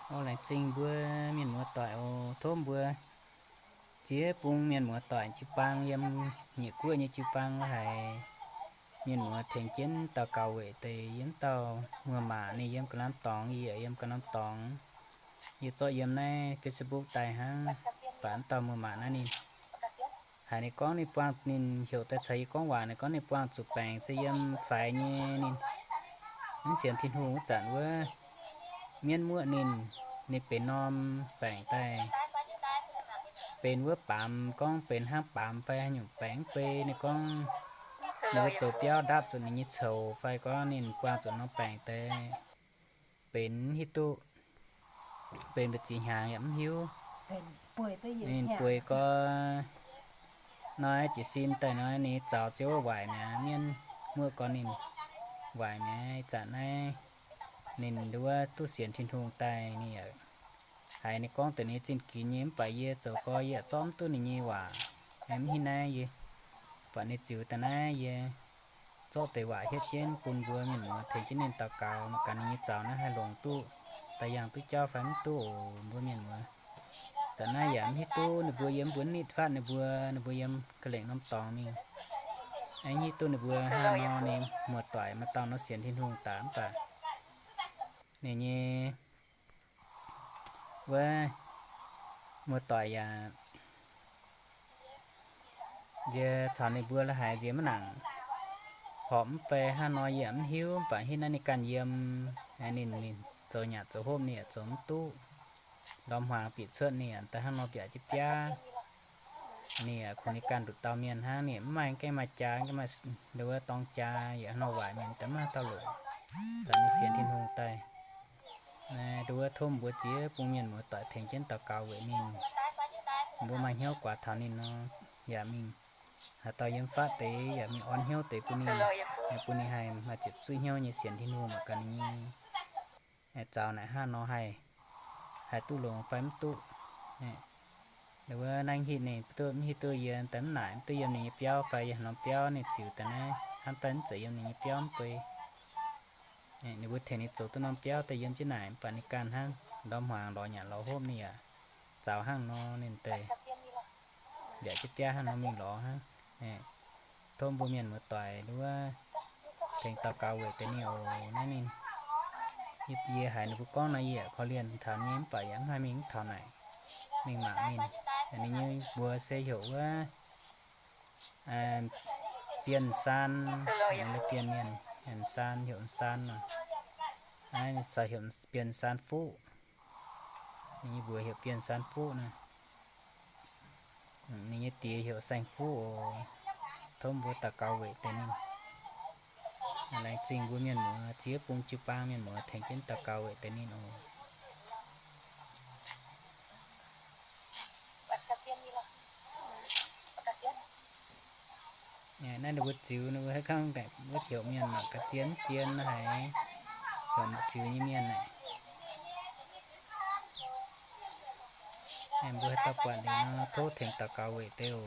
Orv, laengz zingh mbuo mienh muoz-doic oc. Tov mbuo ziex bung mienh muoz-doic jiu-baang yiem nyiec guoqv nyei jiu-baang la'haiz mienh muoz tengx jienv daux gaux weic deix yiem dauh muoz-maac ninh yiem ga'naaiv dorngx, yie yaac yiem ga'naaiv dorngx. Yie zorqv yiem naaiv Facebook daaih hnangv, baac mv dauh muoz-maac naaiv ninh haiz ninh gorngv ninh buangh, ninh heuc daaih caux yie gorngv waac, ninh gorngv ninh buangh zuqc baengc se yiem faix nyei ninh. Mv sienx Tin-Hungh wuov zanc wuov, mienv muoqv ninh, ninh benx norm baengc daaih, benx wuov baamz, gorngv benx hnangv baamz fai haaix nyungc baengc mv bei. Ninh gorngv ninh mbuo zoux biauv ndaapv zuqc ninh nyei coux fai gorngv ninh buangh zuqc norm baengc daaih benx hiuv duqv, benx mbu'ziex hnyangx yaac mv hiuv. Ninh bueix gorx nor, jiez sin daaih nor ninh zaux ziouc waaic mi'aqv. Mienv muoqv gorx ninh waaic mi'aqv. Ih zanc naaiv ninh nduov duqv sienx Tin-Hungh daaih ninh yaac haiz ninh gorngv deix ninh zinh ginx nyei, mv baac yie zoux gorx yie yaac zorqv mv duqv ninh nyei waac. Mv hiuv naaiv yie buatc ninh ziux daaih naaiv, yie zorqv deix waac hietv jienv bun mbuo mienh muoz tengx jienv ninh daux gaux, mangc gaax ninh nyei zaux naaiv haih longc duqv, daaih yangh duqv jauv fai mv duqv oc mbuo mienh muoz. Zanc naaiv yaac mv hiuv duqv ninh mbuo yiem mbuo nitv fatv ninh mbuo, ninh mbuo yiem ga'lengc norm dorngx mingh. Aengx hiuv duqv ninh mbuo hnangv nor ninh muoz-doic maaih dauh nor sienx Tin-Hungh daaih mv baac ninh nyei wuov muoz-doic yaac, nziex caux ninh mbuo la'haiz nziex maiv nangc, horpc mv bei hnangv nor yie mv hiuv, mv baac hiuv naaiv ninh ganh yiem, ninh, ninh zoux nyanc zoux hopv ninh yaac zoux mv duqv. Ndorm hmuangx bieqc cuotv ninh yaac daaih hnangv nor mbiaauc jienv biaav. Ninh yaac kungx ninh ganh nduqc dauh mienh hnangv, ninh mv maaih gaengh maaih jaa, gaengh maaih nduov dorng jaa, yaac hnangv nor waaic mienh daaih maiv maaih dauh longc. Zanc ninh sienx Tin-Hungh daaih. Naaiv nduov tov mbuo ziex bung mienh muoz-doic tengx jienv daux gaux weic ninh. Mbuo maaih hnyouv guaax taux ninh nor, yaac mingh haaix dauh yiem fatv deix yaac mingh orn hnyouv deix bun ninh, bun ninh haih maaih ziepc zuoqv hnyouv nyei sienx Tin-Hungh mangc gaax ninh nyei zaux naaic hnangv nor haih, haih duqv longx fai mv duqv. Wuov naaiv hitv ninh duqv mv hiuv duqv yie daaih mv naaic mv duqv yiem ninh nyei biauv fai yiem norm biauv ninh ziux daaih naaiv hnamv daaih mv zeiz yiem ninh nyei biauv mv bei. Ninh mbuo tengx ninh zoux duqv norm biauv daaih yiem jienv naaic mv baac ninh ganh hnangv ndorm hmuangx lorz nyanc lorz hopv ninh yaac zaux hnangv nor ninh deix mbiaauc jienv biaav hnangv nor mingh lorz hnangv. Tov mbuo mienh muoz-doic nduov tengx daux gaux weic deix ninh oc. Naaiv ninh, yie haiz ninh mbuo gorngv nor yie yaac korv-lienh taux nyei mv baac yaac mv haih mingh mv taux naaic. Mingh mangc ninh, ninh nyei mbuox se heuc wuov Bienh Saan, Bienh Mienh, Saan, heuc Saan nor. Naaiv ninh heuc Bienh Saan Fuqv. Ninh nyei mbuox heuc Bienh Saan Fuqv naaiv. Ninh nyei die heuc Saeng Fuqv oc. Tov mbuo daux gaux weic deix ninh. Laengz zingh mbuo mienh muoz ziex bung jiu-baang mienh muoz tengx jienv daux gaux weic deix ninh oc. Naaiv ninh mbuo ziux ninh mbuo haiz kangv wuov heuc mienh mangc ga'zien zien haic, heuc ziux nyei mienh naaic. Mbuo haaix dauh buatc liuz nor tov tengx daux gaux weic deix oc.